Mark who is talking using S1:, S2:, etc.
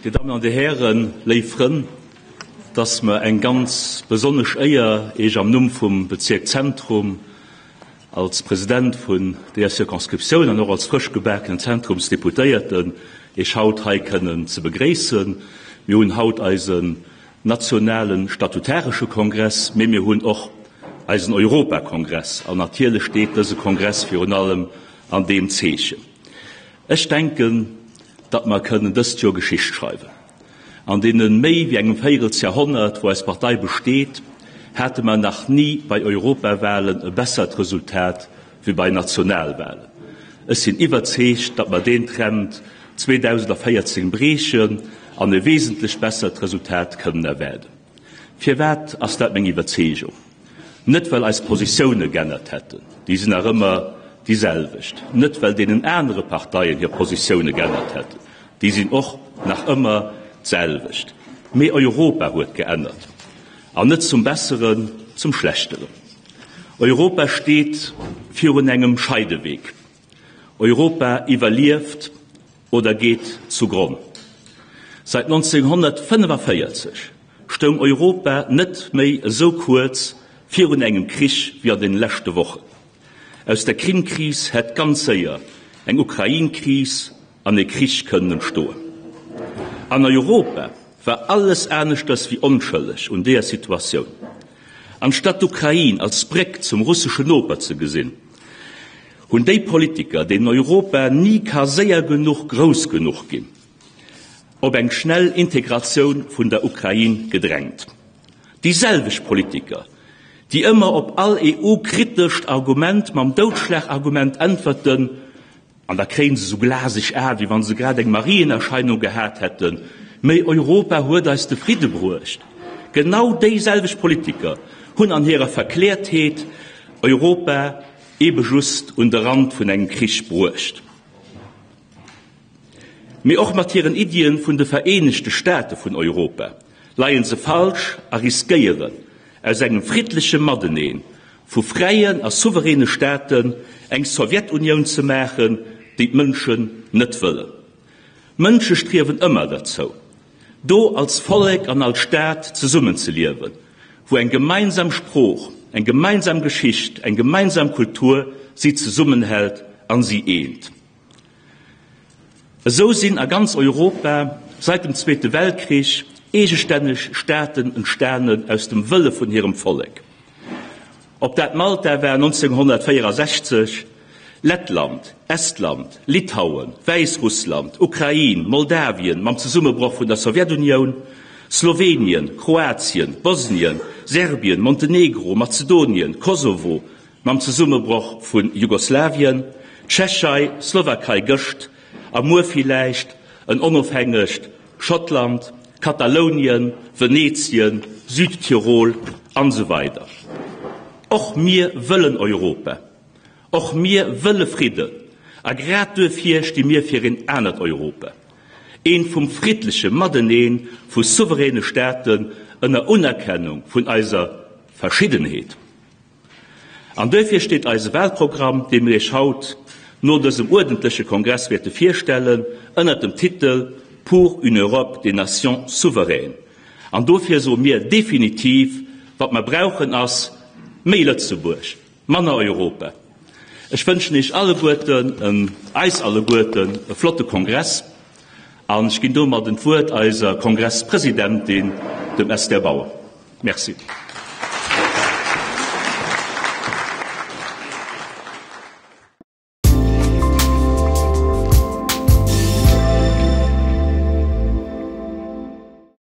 S1: Dir Dammen an Dir Hären, léif Frënn, et ass mer eng ganz besonnesch Éier, Iech am Numm vum Bezierk Zentrum als President vun deeër Circonscriptioun an och als frësch gebakenen Zentrumsdeputéierten Iech haut hei kënnen ze begréissen. Mir hunn haut eisen nationalen statutaresche Kongress, mee mir hunn och eisen Europakongress an natierlech steet dëse Kongress virun allem an deem Zeechen. Ech denken, datt mer kënnen dëst Joer Geschicht schreiwen. An deene méi wéi engem Véirelsjahrhonnert, wou eis Partei besteet, hate mer nach ni bei Europawahlen e bessert Resultat wéi bei Nationalwahlen. Ech sinn iwwerzeegt, datt mer deen Trend 2014 briechen an e wesentlech bessert Resultat kënnen erwaarden. Firwat ass dat meng Iwwerzeegung? Net well eis Positioune g'ännert hätten, déi sinn nach ëmmer déi selwecht. Net well deenen anere Parteien hir Positioune g'ännert hätten, déi sinn och nach ëmmer d'selwecht. Mee Europa huet geännert, an net zum Besseren, zum Schlechteren. Europa steet virun engem Scheideweg. Europa iwwerlieft oder geet zu Gronn. Seit 1945 stoung Europa net méi esou kuerz virun engem Krich wéi an den leschte Wochen. Aus der Krim-Kris hätt ganz séier eng Ukrain-Kris an e Krich kënnen entstoen. An Europa war alles aneschters wéi onschëlleg un deeër Situatioun. Anstatt d'Ukrain als Bréck zum russeschen Noper ze gesinn, hunn déi Politiker, deenen Europa ni ka séier genuch grouss genuch ginn, op eng schnell Integratioun vun der Ukrain gedrängt. Déi selwecht Politiker, déi ëmmer op all EU-kritescht Argument mam Doudschlagargument äntwerten, an da kréien se esou glaseg Aen, wéi wa se grad eng Marienerscheinung gehat hätten, Méi Europa huet eis de Fridde bruecht. Genau déiselwecht Politiker hunn an hirer Verkläertheet Europa ebe just un de Rand vun engem Krich bruecht. Mee och mat hiren Iddien vun de Vereenegte Staate vun Europa leien se falsch a riskéieren, aus engem friddleche Mateneen vu fräien a souveräne Staaten eng Sowjetunioun ze maachen, déi d'Mënschen net wëllen. Mënsche striewen ëmmer derzou, do als Vollek an als Staat zesummenzeliewen, wou eng gemeinsam Sprooch, eng gemeinsam Geschicht, eng gemeinsam Kultur si zesummenhält an si eent. Esou sinn a ganz Europa seit dem Zweete Weltkrich eegestänneg Staaten entstanen aus dem Wëlle vun hirem Vollek. Ob dat Malta war 1964, Lettland, Estland, Litauen, Wäissrussland, Ukrain, Moldawien mam Zesummebroch vun der Sowjetunioun, Slowenien, Kroatien, Bosnien, Serbien, Montenegro, Mazedonien, Kosovo mam Zesummebroch vu Jugoslawien, Tschechei, Slowakei gëscht a muer villäicht en onofhängegt Schottland, Katalounien, Venezien, Südtirol an esou weider. Och mir wëllen Europa. Och mir wëlle Fridden. A grad duerfir sti mir fir een anert Europa, eent vum friddleche Matenee vu souveräne Staaten ënner Unerkennung vun eiser Verschiddenheet. An duerfir steet eise Wahlprogramm, dee mir Iech haut no dësem uerdentleche Kongress wäerte virstellen, ënnert dem Titel Pour une Europe des nations souveraines. An dofir soe mir definitiv, Wat mer brauchen ass méi Lëtzebuerg, manner Europa. Ech wënschen Iech alleguerten, eis alleguerten e flotte Kongress an ech ginn domadden d'Wuert eiser Kongresspresidentin, dem Esther Bauer. Merci.